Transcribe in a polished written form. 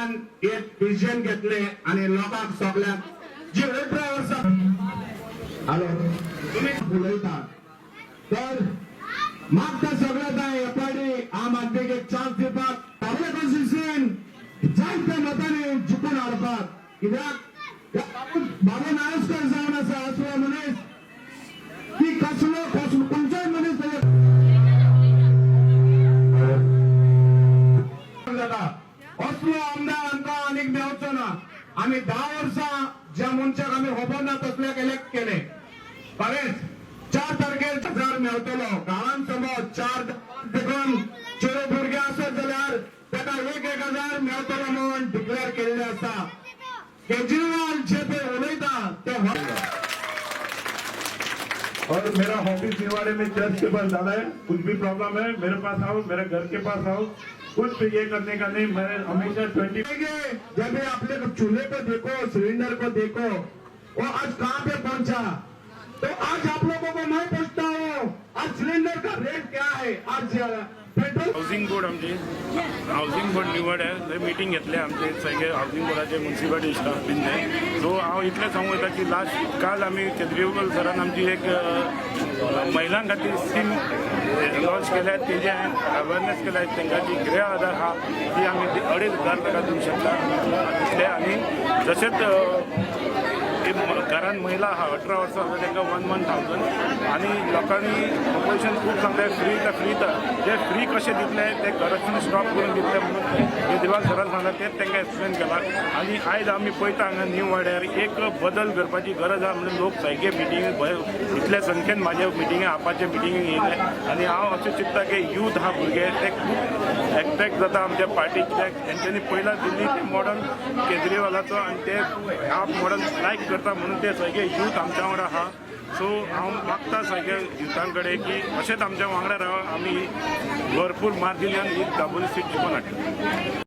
सरकारान एक डिसिजन घेतले आणि लोकांक सगळ्यांक जी 18 वर्सां हॅलो तुम्ही उलयता तर मागता सगळ्या जाय एपाडी आम आदमीक एक चान्स दिवपाक बाबुले कॉन्स्टिट्युएन्सीन जायत्या मतांनी जिखून हाडपाक. कित्याक बाबू नारस्कर जावन आसा असलो मनीस की कसलो कसलो खंयचोय मनीस जाता. असलो आमदार आमकां आनीक मेवचो ना. आमी 10 वर्सां ज्या मनशाक आमी खबर ना तसल्याक इलेक्ट केले. खरेंच 4 तारखेर हजार मेवतलो गांवांत. समज चार देखून चेडो भुरगे आसत जाल्यार ताका एक एक हजार मेवतलो म्हणून डिक्लेअर केल्ले आसा. केजरीवाल जे पळय उलयता ते और मेरा ऑफिस निवाड़े में चर्च के पास डाला है. कुछ भी प्रॉब्लम है, मेरे पास आओ, मेरे घर के पास आओ. कुछ भी ये करने का नहीं. मैं हमेशा 20 जब भी अपने चूल्हे को देखो, सिलेंडर को देखो, वो आज कहाँ पे पहुंचा. तो आज आप लोगों को मैं पूछता हूँ, आज सिलेंडर का रेट क्या है? आज पेट्रोल हावसिंग बोर्ड, आमची हावसिंग बोर्ड निवड आहे. थंय मिटींग घेतले आमचे सगळे हावसिंग बोर्डाचे, म्युन्सिपालिटी स्टाफ बीन ते. सो हांव इतलें सांगूं येता की लास्ट काल आमी केजरीवाल सरान आमची एक महिलां खातीर स्कीम लॉन्च केल्या, तेजे अवेरनेस केल्या तांकां जी गृह आधार आहा ती आमी 2500 ताका दिवंक शकता तितले. आनी तशेंच घरान महिला आहा 18 वर्सां आसा तांकां वन वन थावजंड. आनी लोकांनी ऑपोजिशन खूब सांगता फ्री तर फ्री, तर जे फ्री कशें दितले? ते करप्शन स्टॉप करून दितले म्हणून केजरीवाल सरान सांगला, तेच तांकां एक्सप्लेन केला. आनी आयज आमी पळयता हांगा न्यू वाड्यार एक बदल करपाची गरज आहा म्हणून लोक सारके मिटिंगे इतल्या संख्येन म्हाज्या मिटिंगे, आपाच्या मिटिंगेक येयले. आनी हांव अशें चिंत्ता की यूथ आहा, भुरगे, ते खूब एट्रेक्ट जाता आमच्या पार्टीक, कित्याक तेंच्यांनी पयला दिल्ली ते मॉडल केजरीवालाचो आनी ते आप मॉडल लायक करता म्हणून ते सगळे यूथ आमच्या वांगडा आहा. सो हांव मागता सगळ्या युथां कडेन की अशेंच आमच्या वांगडा रावा. आमी भरपूर मार्जिनान ही दाबोली सीट जिखून हाडटले.